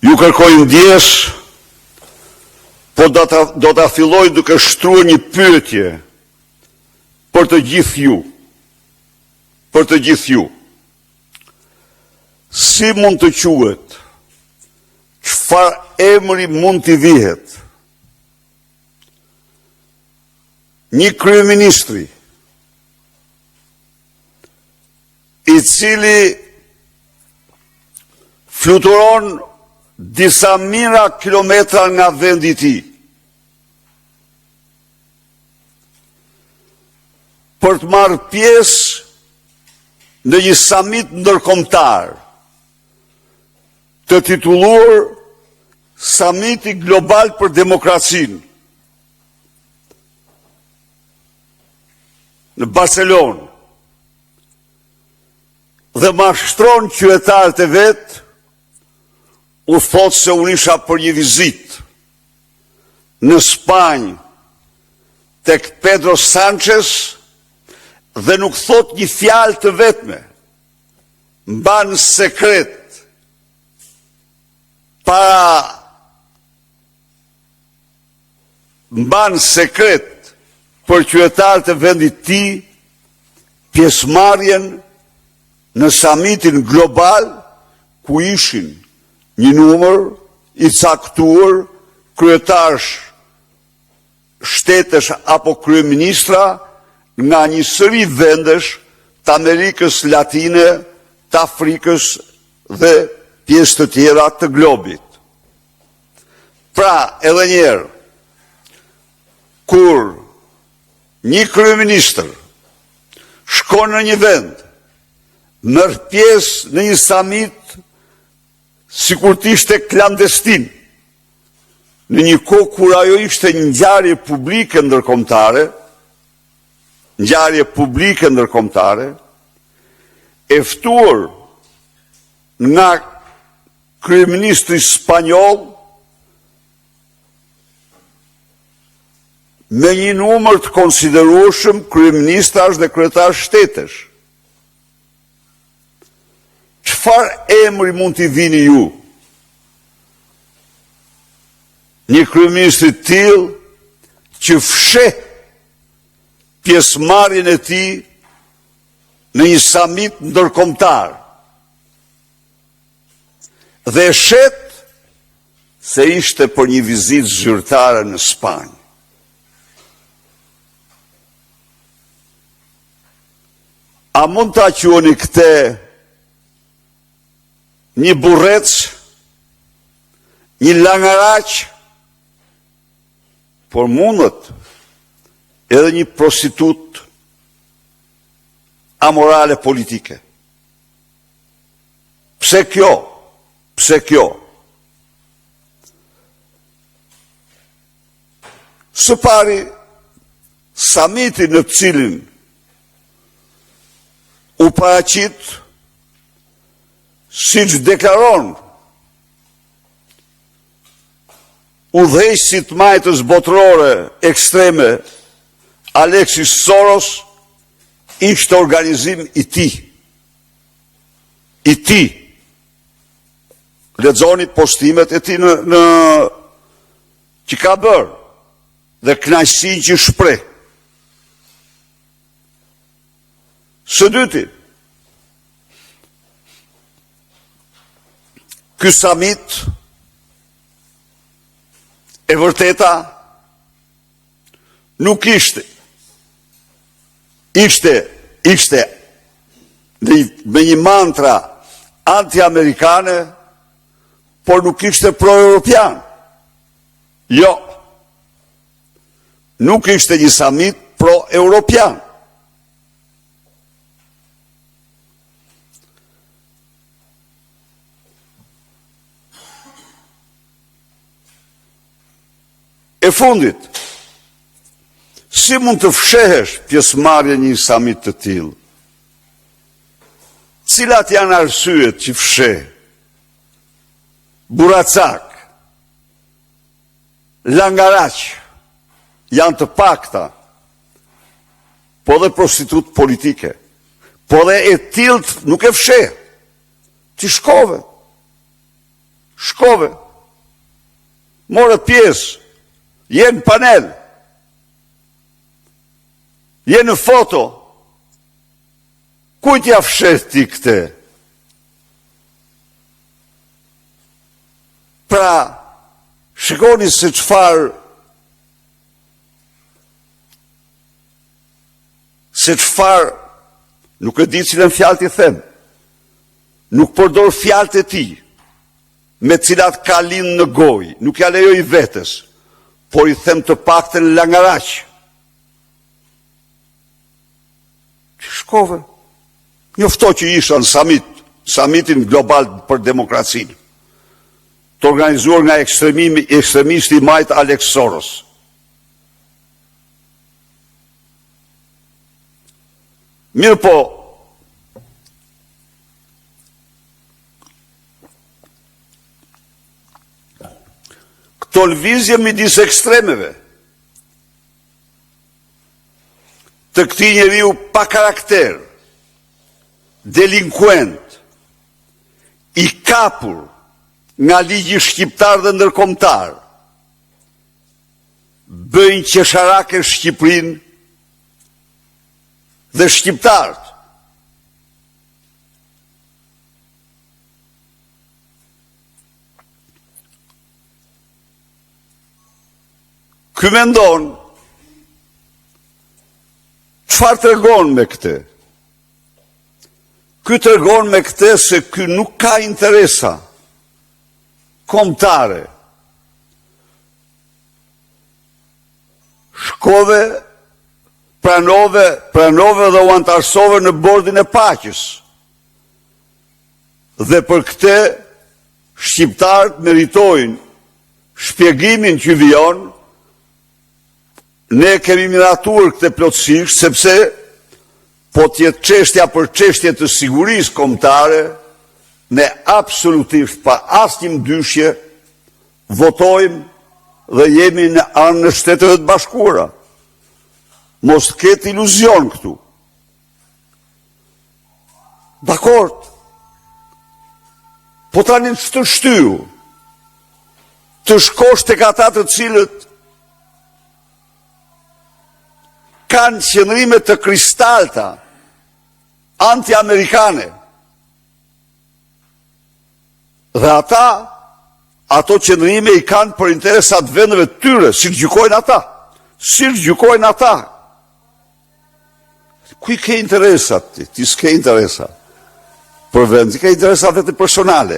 Ju kërkoj ndjesë, po do ta, do ta filloj duke shtruar një pyetje për të gjithë ju. Për të gjithë ju. Si mund të quhet? Çfarë emri mund t'i vihet? Një kryeministri i cili fluturon disa mijëra kilometra nga vendi i tij. Për të marrë pjesë në një samit ndërkombëtar të titulluar Samiti Global për Demokracinë në Barcelonë dhe mashtron qytetarët e vet, u thotë se unë isha për një vizitë në Spanjë tek Pedro Sanchez dhe nuk thotë një fjalë të vetme, mban sekret para mban sekret për qytetarët e vendit të tij pjesëmarrjen në samitin global ku ishin një numër i caktuar kryetarësh shtetesh apo kryeministra nga një seri vendesh të Amerikës Latine, të Afrikës dhe pjesë të tjera të globit. Pra, edhe një herë, kur një kryeministër shkon në një vend, merr pjesë në një samit sikur të ishte klandestin, në një kohë kur ajo ishte një ngjarje publike ndërkombëtare, ngjarje publike ndërkombëtare, e ftuar nga Kryeministri spanjoll me një numër të konsiderueshëm kryeministrash dhe kryetarësh shtetesh. Çfarë emri mund t'i vini ju një kryeministri të tillë që fsheh pjesëmarrjen e tij në një samit ndërkombëtar? Dhe e shet se ishte për një vizitë zyrtare në Spanjë. A mund ta quani këtë një burrec, një langaraq, por mundet edhe një prostitutë amorale politike. Pse kjo? Pse kjo? Së pari, samiti në të cilin u paraqit siç deklaron udhëheqësi i të majtës botërore ekstreme Alexis Soros ishte organizim i tij. I tij. Lexoni postimet e tij në, në që ka bërë dhe kënaqësinë që shpreh. Së dyti, ky samit e vërteta Nuk ishte. Ishte, ishte me një mantra anti-amerikane, por nuk ishte pro-europian. Jo. Nuk ishte një samit pro-europian. E fundit, si mund të fshehësh pjesëmarrjen në një samit të tillë? Cilat janë arsyet që fsheh? Burracak, langaraq, janë të pakta, po dhe prostitutë politike, po dhe e tillë nuk e fsheh, ti shkove. Shkove. More pjesë. Je në panel. Je në foto. Kujt ia fsheh ti këtë? Pra, shikoni se çfarë se çfarë nuk e di cilën fjalë t'i them. Nuk përdor fjalët e tij me të cilat ka lind në gojë, nuk ia lejoj vetes, por i them të paktën langaraq. Ti shkove, njofto që isha në samit, samitin global për demokracinë, të organizuar nga ekstremimi, ekstremisti i majtë Alex Soros. Mirëpo, këto lëvizje midis ekstremeve, të këtij njeriu pa karakter, delinkuent, i kapur nga ligji shqiptar dhe ndërkombëtar, bëjnë qesharake Shqipërinë dhe shqiptarët. Ky mendon, çfarë tregon me këtë? Ky tregon me këtë se ky nuk ka interesa kombëtare. Shkove, pranove, pranove dhe u anëtarësove në bordin e paqes. Dhe për këtë shqiptarët meritojnë shpjegimin që vijon, ne kemi miratuar këtë plotësisht, sepse po të jetë çështja për çështje të sigurisë kombëtare, ne absolutisht pa asnjë mëdyshje votojmë dhe jemi në anën e Shteteve të Bashkuara. Mos të ketë iluzion këtu. Dakord. Po tani ç'të shtyu? Të shkosh tek ata të cilët kanë qëndrime të kristalta anti-amerikane. Dhe ata, ato qëndrime i kanë për interesat e vendeve të tyre, siç gjykojnë ata, siç gjykojnë ata. Ku i ke interesat ti? Ti s'ke interesa për vend, ti ke interesa vetëm personale.